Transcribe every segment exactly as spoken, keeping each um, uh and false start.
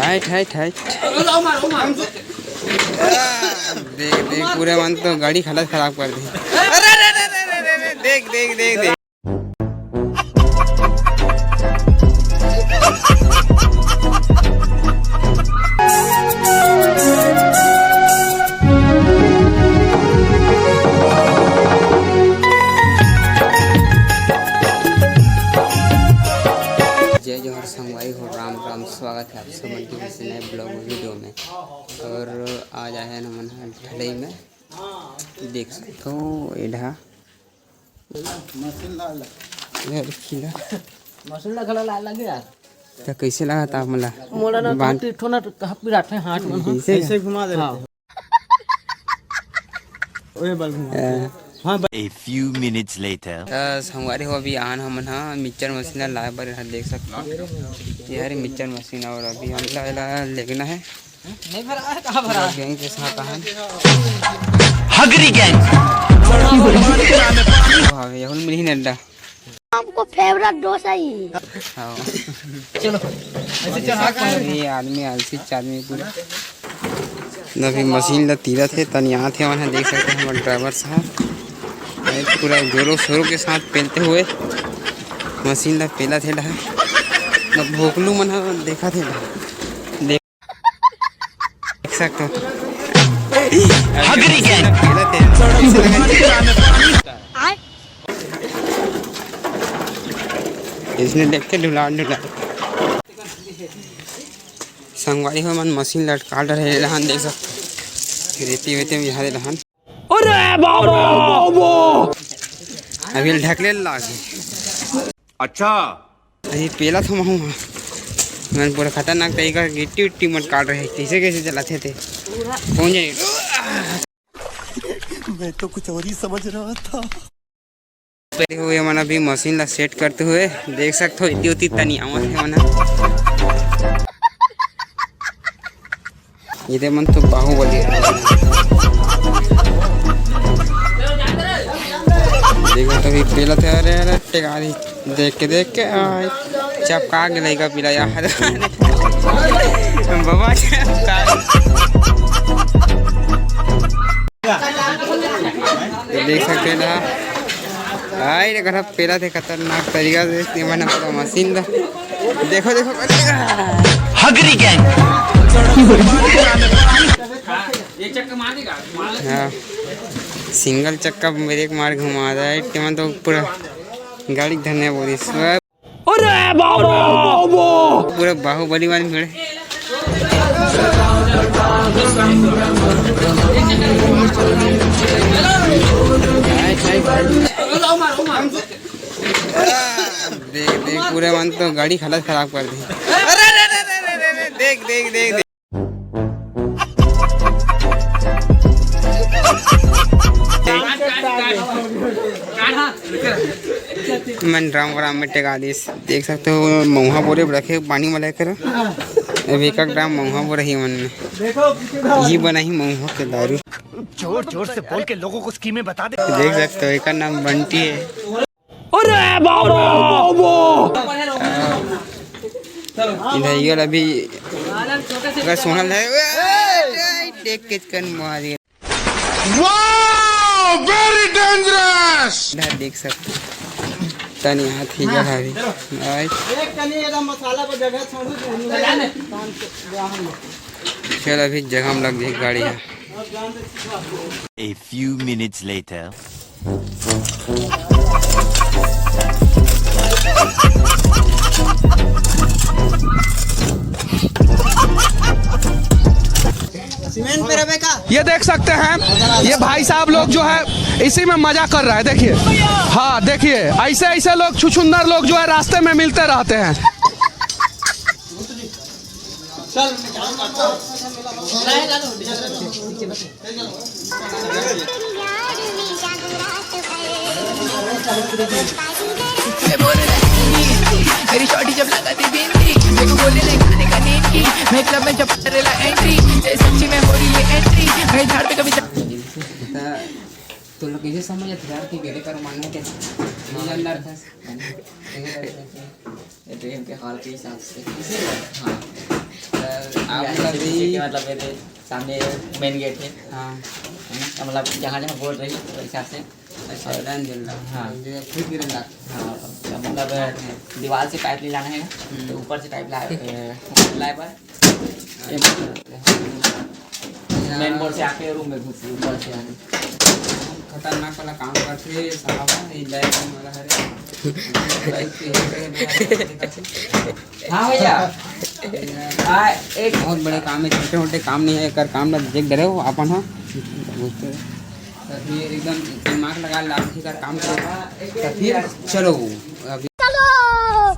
Height, height, height. देख, देख, पूरे मन तो गाड़ी हालत खराब कर दे। अरे, अरे, अरे, देख, देख, देख, देख। जय जोहार संगवारी हो, राम राम, स्वागत है आप सब मन के फिर से नए ब्लॉग वीडियो में। और आज आए हैं हमन ह ढलई में, देख सकते हो एढ़ा। मशीन ला, ला। ये रखी ला। मशीन ला घला ला लगे यार। त कैसे लगा था आप मन ला? मोला ना बांध- तो ठो ना कहाँ पिराथे हाथ मन, हाँ। ऐसे ऐसे घुमा दे हाँ। ओए बल घुमा। हाँ। हाँ, बल- A few minutes later। त संगवारी हो, अभी आन हमन ह मिक्सचर मशीन ला लाए बर, यहाँ देख सकते हो। ये हरे मिक्सचर मशीन और अभी हमला एला लेगना है। नहीं भरा है, कहाँ भरा है? गैंग के साथ आहन। हगरी गैंग। हाँ, यहुल मिली नड्डा। हमको फेवरेट डोसा ही। हाँ। चलो, ऐसे चढ़ा के ये आदमी आलसी आदमी पूरा। अभी मशीन ला तीरत हे, तनी आत हे, वहाँ देख सकते हैं हमारे ड्राइवर साहब। ये पूरा जोरों शोरों के साथ पेलते हुए मशीन ला पेलत हे डहा। मतलब भोकलू मन ह देखत हे डहा। देख सकते हो। हगरी गैंग। इसने देख के ढुला ढुला। संगवारी हो मन मशीन लटका डरे रहन, देख सकते हो। रेती वेती में यहाँ दे रहन। अरे बाबा, बाबा। अभी ढकले लागे। अच्छा। अभी पेला थो महू हा। मन पूरा खतरनाक तरीका गिट्टी उट्टी मत काट रहे, कैसे कैसे चलाते थे। कौन जाने। मैं तो कुछ और ही समझ रहा था। पहले हुए मन अभी मशीन ला सेट करते हुए देख सकते हो, इतनी उतनी तनी आवत है मन। ये दे मन तो बाहुबली। देखो तो भी पेला थे, अरे, अरे, टेकारी देख के, देख के, आ, चपका के लइका पीला यार। बाबा चपका। तो देख सकते हैं ना, आई रे घर पेला थे खतरनाक तरीका से, इसने मैंने पूरा मशीन दा। देखो, देखो, हगरी गैंग। हाँ, सिंगल चक्का ब्रेक मार घुमा रहा है, टेमन तो पूरा गाड़ी धन्य बोली। अरे बाबा, बाबा। पूरा बाहुबली वाली भिड़। देख, देख, पूरे मन तो गाड़ी हालत खराब कर दी। अरे, अरे, अरे, देख, देख, देख, देख। मन राम राम में टेका दिस। देख सकते हो, महुआ बोरे रखे पानी में लेकर। अभी एक ड्राम महुआ बोरे ही मन में। ये बना ही महुआ के दारू। जोर जोर से बोल के लोगों को स्कीमें बता दे। देख सकते हो, एक नाम बंटी है। अरे बाबा, बाबा। इधर ये वाला भी अगर सोनल है, देख के कन मार दिया। Wow, very dangerous। इधर देख सकते हो। तनी हाथ ही जगह भी। भाई। एक तनी एकदम मसाला पर जगह छोड़ दो, तो उन्हीं में काम से जाएंगे। चल, अभी जगह में लग गई गाड़ी है। A few minutes later. Cement पे रहे का? ये देख सकते हैं, ये भाई साहब लोग जो है इसी में मजा कर रहा है। देखिए, हाँ, देखिए, ऐसे ऐसे लोग, छुछुंदर लोग जो है रास्ते में मिलते रहते हैं। चल। मेरी शॉटी जब लगा दी बिंदी, मेरे को बोले ले खाने का नींद की, मैं क्लब में जब करेला एंट्री, ये सच्ची में हो रही है एंट्री, मैं झाड़ पे कभी तो लोग कैसे समझ यार कि मेरे पर मानना कैसे? नहीं जानता था। ये तो इनके हाल के हिसाब से। हाँ। तो आप मतलब पीछे के मतलब ये दे, सामने मेन गेट है। हाँ। है ना? तो मतलब जहाँ जहाँ बोर्ड रही, वही हिसाब से। अच्छा, लाइन जल रहा। हाँ। ये खुद गिरन लग। हाँ, तो मतलब दीवार से पाइप ले लाना है ना, हम्म। तो ऊपर से पाइप ला, ए, ऊपर लाए पर ये मेन बोर्ड से आके रूम में घुस, ऊपर से आके। खतरनाक वाला काम करथे साहब, ये लाइट वाला हरे। लाइट के हाँ भैया। आ, एक बहुत बड़े काम है, छोटे मोटे काम नहीं है, एकर काम ला देख डरे हो अपन, हाँ। तो फिर एकदम दिमाग लगा ला, फिर काम करो, तो फिर चलो अभी।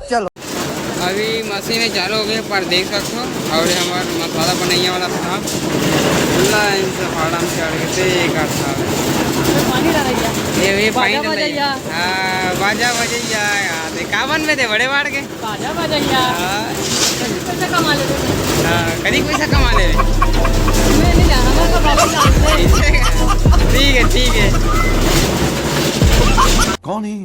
चलो। अभी मशीन चालू हो गई, पर देख सकते हो, और ये हमारा मसाला बनैया वाला साहब, लाइन से फाड़म चढ़ के देखा था। पानी डाल रही है। ये भी बाजा पानी डाल रही है। बजैया। हाँ, बाजा बजैया, यार, कावन में दे बड़े बाढ़ के। बाजा बजैया। हाँ। कभी पैसा कमा लेते हैं। हाँ, कभी पैसा कमा ले। मैं नहीं जाना, मैं तो बाबू जानते हैं। ठीक है, ठीक है। कौन है?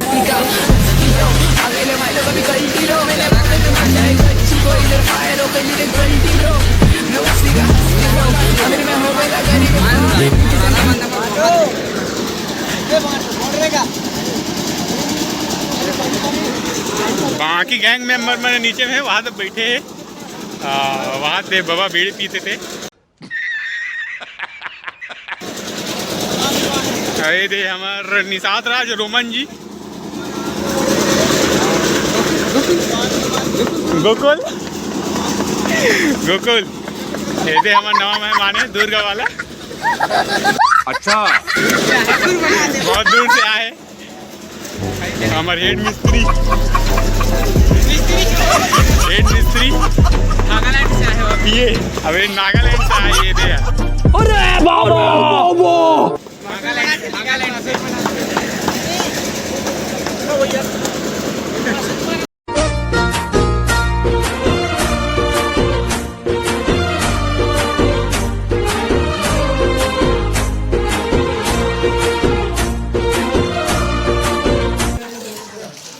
बाकी गैंग मेंबर मन नीचे में वहाँ तक बैठे हैं। आ, वहाँ दे बाबा बीड़ी पीते थे। अरे दे हमार निषाद राज रोमन जी। गोकुल, गोकुल, ये दे हमार नवा मेहमान है दुर्गा वाला। अच्छा। बहुत दूर से आए। हमार हेड मिस्त्री, हेड मिस्त्री नागालैंड से आए हो? ये अबे नागालैंड से आए, ये दे। अरे बाबा, बाबा। नागालैंड, नागालैंड से।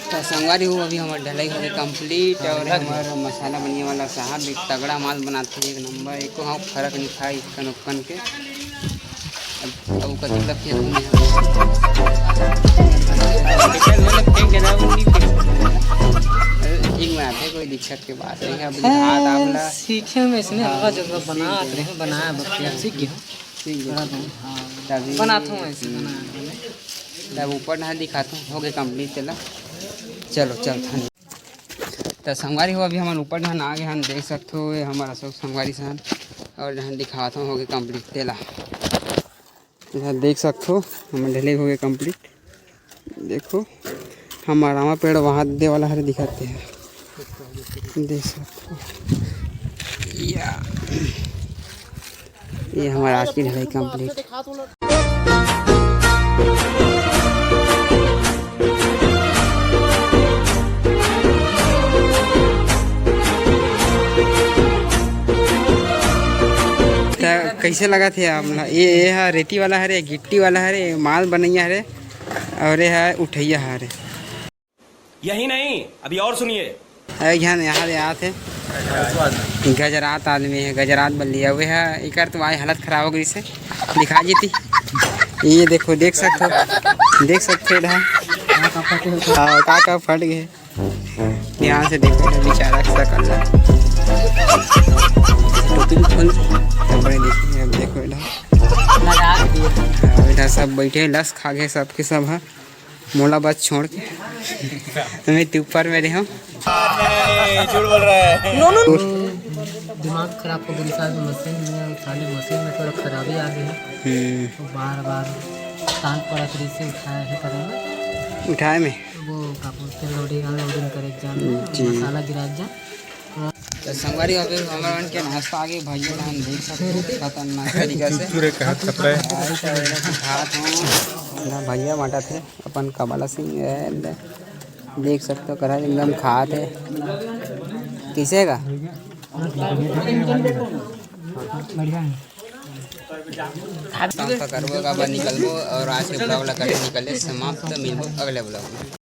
तो संगवारी हो, अभी हमार ढलाई हो गई complete और हमार मसाला बनिए वाला साहब एक तगड़ा माल बनाते हैं, एक नंबर, एको हाँ फर्क नहीं खाई कनोकन के। अब, अब ओकर मतलब के घूमे। मतलब फेंक देना, वो नहीं फेंक सकते। अरे, ठीक बनाते हैं, कोई दिक्कत के बात नहीं है। अब हाथ आप ला सीखे में इसने हाँ, हल्का जल्दी सीख बनात गए। रहे हैं, बनाया बस, अब सीख गए। सीख गए। थोड़ा बहुत, हाँ। तभी बनात हूँ ऐसे, बनाया हूँ। तब ऊपर ना दिखाता हूँ, हो गए complete, चला। चलो, चल, धन्यवाद। त संगवारी हो, अभी हमन ऊपर डहन आ गे हन, देख सकथो, ये हमर अशोक संगवारी सन, और डहन दिखावत हन, होगे complete तेला। इधर देख सकथो, हमर ढलई होगे complete। देखो, हमर आमा पेड़ वहाँ दे वाला हरे दिखत हे, देख सकथो। या। ये हमारा आज की ढलाई complete। त कैसे लगत हे आप ला? ये, ये हा रेती वाला हरे, गिट्टी वाला हरे, माल बनैया हरे, और ये हा उठैया हरे। यही नहीं, अभी और सुनिए। अरे ध्यान यहाँ ले आत हे। गजरात आदमी हे, गजरात बल्ली। अबे हा, एकर तो भाई हालत खराब हो गई से। दिखा जीती। ये देखो, देख सकथो, देख सकथो एडा। हाँ, का का फट गए। यहाँ से देखो बेचारा सकल ला। टोपी भी खोल। तब बड़े देखिए, अब देखो एडा। हाँ, एडा सब बैठे, लस खा गए सबके सब, हाँ। मोला बस छोड़ के। मैं तो ऊपर में रहे हूँ। नहीं, झूठ बोल रहा है। दिमाग खराब हो गया शायद मशीन में, खाली मशीन में थोड़ा खराबी आ गई है। हम्म। तो बार बार तान पड़ा, फिर इसे उठाया है करेंगे। उठाए में? वो का बोलते हैं, लोडिंग अनलोडिंग करे एक जान, जी। मसाला गिरा एक जान। तो संगवारी, अभी हमर मन के नाश्ता आगे, भैया धान देख सकते हो, खतरनाक तरीका से। चुरे के हाथ खतरा है। भाई का बेटा के हाथ में ना भैया बांटत हे अपन कबाला सिंह है, देख सकते हो, करा एकदम खात हे। किसे का? बढ़िया है। नाश्ता करबो, का बाद निकलबो और आज के vlog ला करके निकले समाप्त। मिलबो अगले vlog में।